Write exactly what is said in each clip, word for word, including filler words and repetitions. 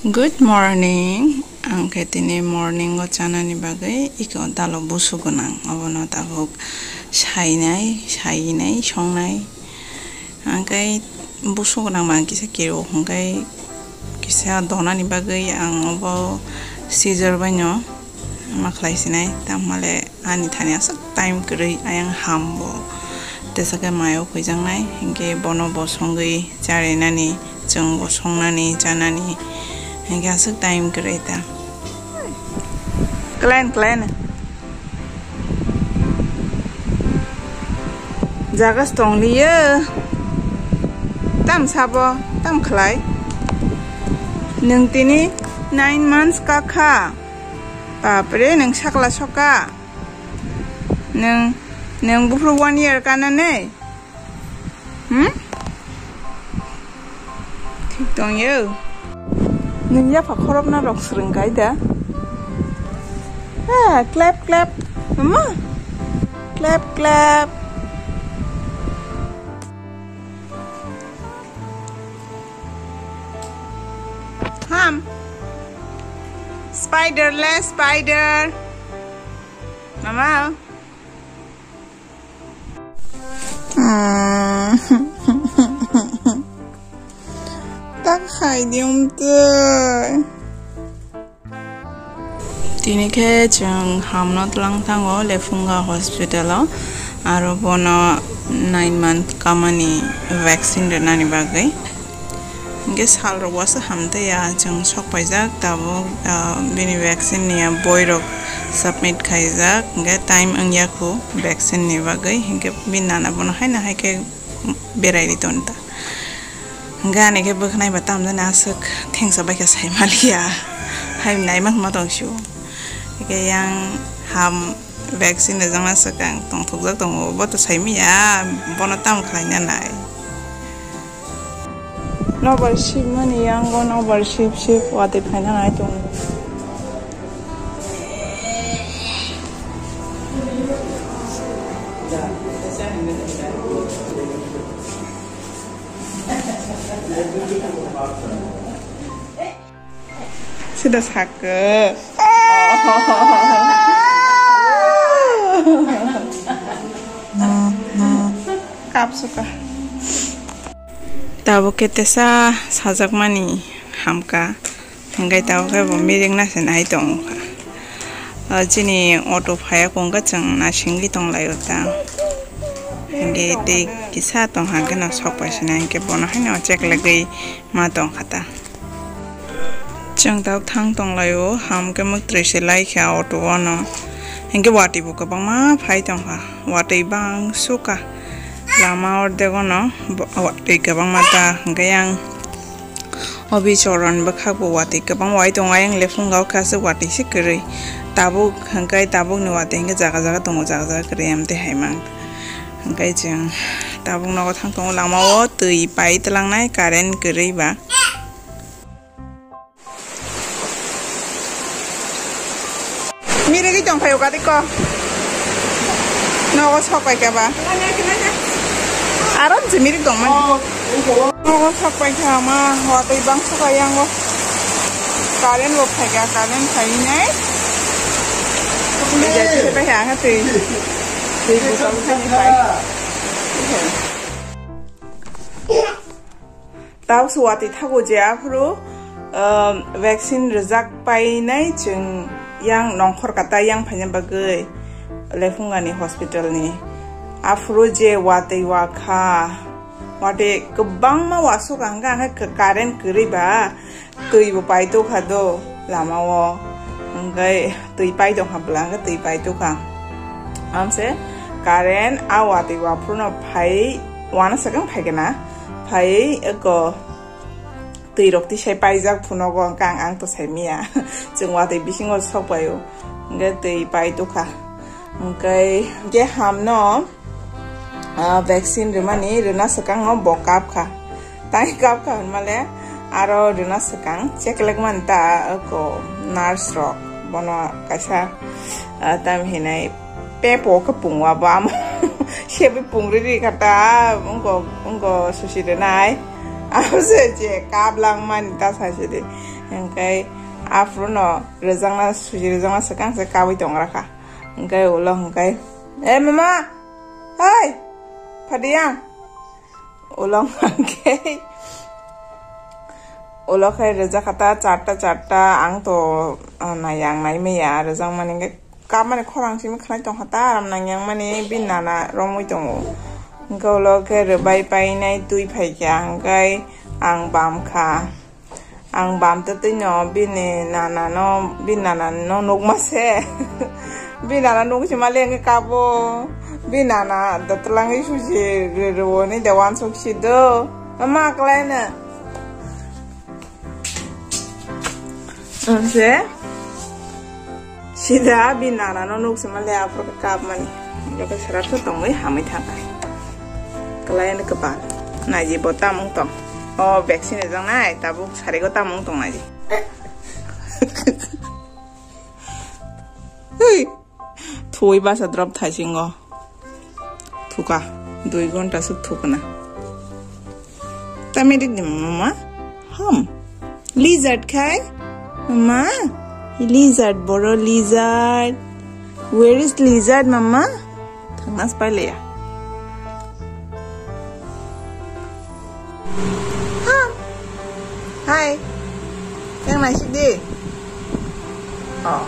Good morning. Ang khe tini morning o chanani bagwi iko dalo busu gwnang, obono tabuk sainai, sainai, songnai. Ang khe busu gwnang ba ang kisa kiro, hwnkhe kisa donani bagwi ang obo scissor baino ma khlai sinai, tamo le ani thani aswk time kwrwi ayang ham bo tesa khe mayo khuijaknai, hinkhe bono bo songwi charinani, chwng bo songnani, chanani, hinkhe aswk time kwrwi ta. Klen, klen. Jaga se tong liya. Tam sabo, tam khlai. Nwng tini nine months ka kha. Bapre, nwng sakla soka. Nwng, nwng buphuru one year kana ne? Hmm? Thik tong yo. Nwng yapha khorokna rok swrwng kai da. Ah, clap, clap. Mama. Clap, clap. Ham. Spider le, spider. Mama. Hmm. Tak hai di umtwi. Tini khe chwng hamno tlang thango Lefunga hospital o, aro bono nine month kamani vaccine rwnani bagwi. Hinkhe sal rok waisa hamtwi ya, chwng sok paijak tabuk, ah, bini vaccine ni ya boi rok submit khaijak, hinkhe time wngya khu vaccine ni bagwi, hinkhe bini nana bono haino hai khe berai ri tonta. Gani khe bwkhnai ba tamjani aswk thengsa baikha sai maliya. Hai nai ma tong sio. Eke yang ham vaccine rwjakna swkang tongthokjak tongo, bo to sai manya, bono tam khlaina nai. Nobar sip mani yango nobar sip sip watwi phaina nai tongo. Sida sakhe. Kapsuka. Tabuk khe tesa sajakmani hamka. Hingke tabuk khe bo mirik nasinai tongkha. Ah, chini auto phaiya kongkha chwng nasingwi tonglaio ta. Hingke tei kisa tongkha hingke no sok paisina hingke bono haino cheklagwi ma tongkha ta. Chwng tabuk thang tonglaio, ham khe mwktwi se laikha auto o no. Hingke watwi bo kwbangma phai tongkha, watwi bangsuka. Lama ordego no bo-, watwi kwbangma ta hingke yang. Obi choron bwkhak bo watwi kwbang wai tongo, ayang lephungo khe aswk watwi se kwrwi. Tabuk hwnkhe tabukni watwi hwnkhe jaga jaga tongo, jaga jaga kwrwi amtwi hai mang. Hwnkhe chwng tabuk nogo thang tongo, lama o twi pai twlangnai, current kwrwi ba. Mirigwi tong phaio gari ko. Nogo sok pai kha ba. Aram se mirik tong mani. Nogo sok pai kha ma, watwi bangsa kha yango. Current bo phai kha, current phai nai. Bai kha twi. Twi bo phai nai. Tabuk se watwi thago je aphuru, um, vaccine rwjak painai chwng yang nongkhor kata yang phaina bagwi Lephungani hospital ni. Aphuru je watwi wakha, watwi kwbangma wasuk ang kha, ang kha current kwrwi ba twi bo paitokha do lama o, hwnkhe twi paitokha bwla, hwnkhe twi paitokha. Amse current a watwi waphuru no phai wana swkang phai khe na. Phai eko twi rok tisai paijak phunogo, hwnkhe ang, ang to sai manya. Chwng watwi bisingo sok paio, hwnkhe twi pai tukha. Hwnkhe je hamno, ah, vaccine rwmani rwna swkang no bo kap kha. Tai kap kha hwnmale aro rwna swkang cheklek man ta ko nurse rok bono kaisa, ah, tam hinai pepo khe pungwa bo amo. Sebwi pungri ri kha ta, wngko, wngko susi rwnai. Abo se je kap langmani ta saisidi. Hingke aphuru no rwjakna suji rwjakna swkang se kabui tongra kha. Hingke ulo hingke, "Eh, mama! Hai! Phadiyang!" Ulo hingke ulo khe rwjak kha ta charta charta ang to, ah, nai ang nai maya rwjakmani hingke. Kapmani khorang simi khwnai tongkha ta, aram nangyang mani bini nana romwi tongo. Hwnkhe ulo khe rwbai painai twi phaikha, hwnkhe ang bam kha. Ang bam twtwino bini nanano, bini nanano nukma se. Bini nana nukgwi se mali hwnkhe kabo. Bini nana da twlangwi susi rw-, rw-, rwoni de uansuk si do. Mama kwlaino. Onse sida bini nanano nuk sima le aphuru khe kapmani. Joto sara to tongwi hamwi thangkha. Kwlai ani kwpal. Naiji bo tamung tong. O vaccine rijak nai tabuk sarigo tamung tong naiji. Hui. Thuwi basa drop thaisingo. Thuka. Dui ghonta suk thukna. Tamirik ni mama. Ham. Lizard khai? Mama. Lizard, boro lizard. Where is lizard, mama? Thangnas pai leya. Ham. Hai. Yang naisik di. Oh.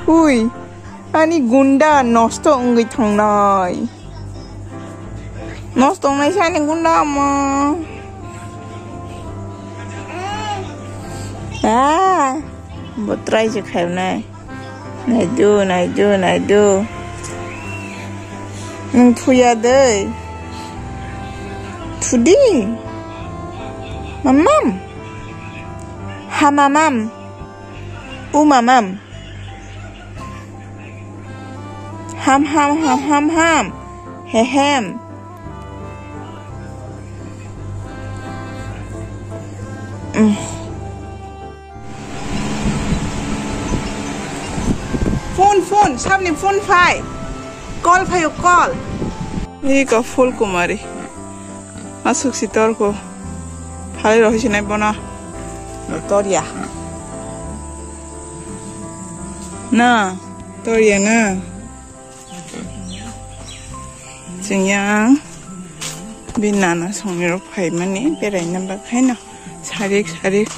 Ui, ani gunda nosto wngwi thangnai. Nosto wngnai se ani gunda omo. Ah, bo try se khainai. Naidu, naidu, naidu. Nwng thuya dei. Thudi. Mamam. Ha mamam. U mamam. Ham, ham, ham, ham, ham. He, hem. Mm. Phone, phone, sabni phone phai. Call phaio, call. Iko Phul Kumari. Aswk si torko. Phalwi rohoi sinai bono. Torya. Na, torya na. Chwng yang bini nana songni rok phaimani beraina bagwi haino sarik sarik.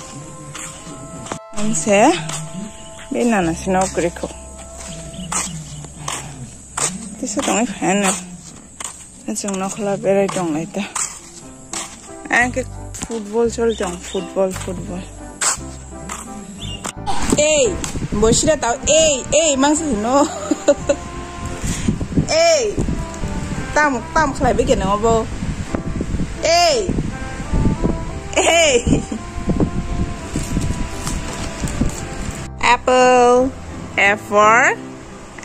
Amse bini nana sino kwrwikho. Tisa tongwi phaiano. Chwng nokhla berai tong lai ta. Ang khe football chol tong, football, football. Ei, bo sida tao, ei, ei, mangsa no. Ei, tam, tam khlai beke no bo. Ei, ei. Apple, A for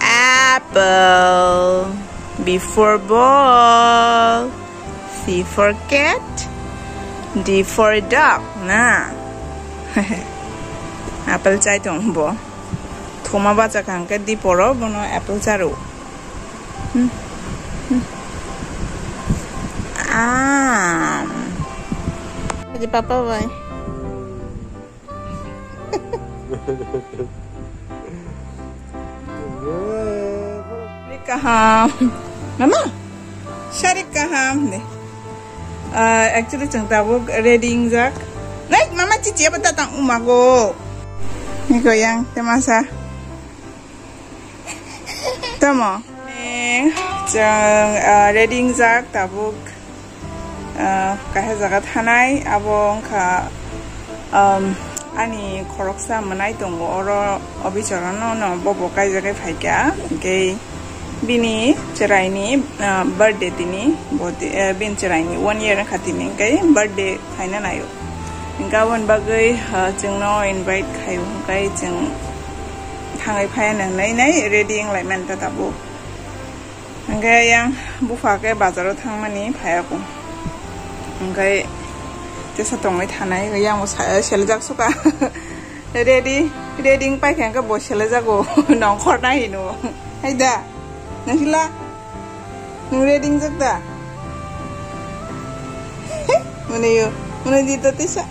Apple. B for ball. C for cat. D for dog. Na. Apple chai tong bo. Thoma bacha kha hwnkhe D poro bono apple charu. Hmm. Hmm. Am. Jadi papa bai. Sarik kaham. Mama, sarik kaham de. Ah, actually, chwng tabuk ready wngjak. Nai, mama, chichi apa tatang umago. Niko yang, temasa. Tamo. Eh, chwng, ah, ready wngjak tabuk. Ah, kaisa jaga thanai, abo wngkha, um, ani khoroksa mwnai tongo oro, o bichara no, no, bobo kaijagwi phaikha, hwnkhe bini chwraini, ah, birthday tini, bo ti-, eh, bini chwraini one year wngkha tini, hwnkhe birthday khaina naio. Hwnkhe aboni bagwi, ah, chwngno invite khaio, hwnkhe chwng thangwi phaiya nai nai ready wnglaimanta tabuk. Hwnkhe yang bupha khe bazaro thangmani phaiya kho. Hwnkhe tesa tongwi thanai, yang bo sa-, seljak suka. Ready, ready wng paikha hwnkhe bo selejago, nongkhor nai hino. Hai da, nang sila? Nwng ready wngjak da? Mwnwi o, mwnwi di to tisa.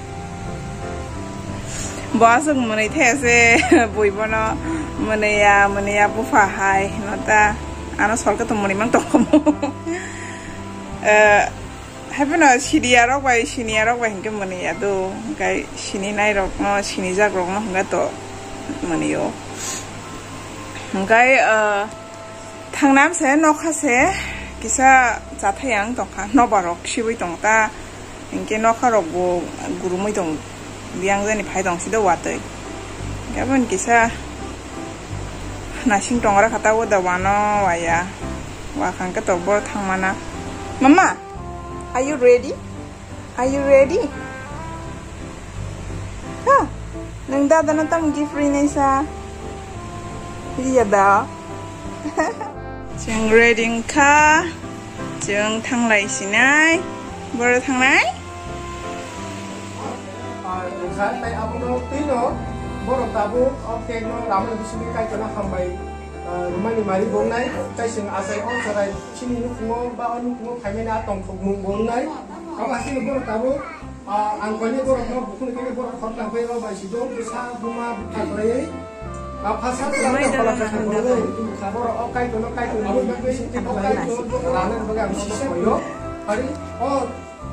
Bo aswk mwnwi thaya se, bui bono mwnwi ya, mwnwi ya bupha hai hino ta. Ano solke to mwnwi mang tongkhomo. Eh, hapheno siniya rok bai, siniya rok bai hinkhe mwnwi ya do. Hwnkhe sininai rokno, sinijak rokno hwnkhe to mwnwi o. Hwnkhe, eh, Thangnam se nokha se kisa chathai ang tongkha, nobar rok sibui tong ta, hinkhe nokha rok bo gurumui tong, biyang jani phai tong sido watwi. Gabon kisa nasing tongra kha ta o da wano waya, wakhang khe to bor thangmana. Mama, are you ready? Are you ready? Ha? Nwng dadano tamo gift rinai sa? Riya da. Chwng ready wngkha. Chwng thanglai sinai. Boro thangnai? Ah, wngkha, tai abono twino borok tabuk o cake no ramani bisingtwi kaitorno hambai, ah, rwmani mari bongnai. Tai chwng achai o chwrai chini nukhungo ba o nukhungo phaimani a tongthokmung bo wngnai. Abo haste borok tabuk, ah, ang koinwi borokno bukhukni khe borok khoroknang pai rw bai si do, bwsa, buma, bwkha kwrwi. Ah, phasa kwrwi borok o kaitorno kaitor rwui bagwi, o kaitor rwna bagwi ang sisa koyo. Hari o,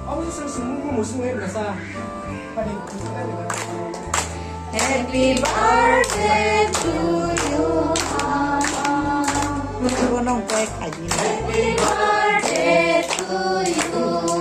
abo se swngmung bo musung hai bwsa. Happy birthday to you, Mama. Happy birthday to you.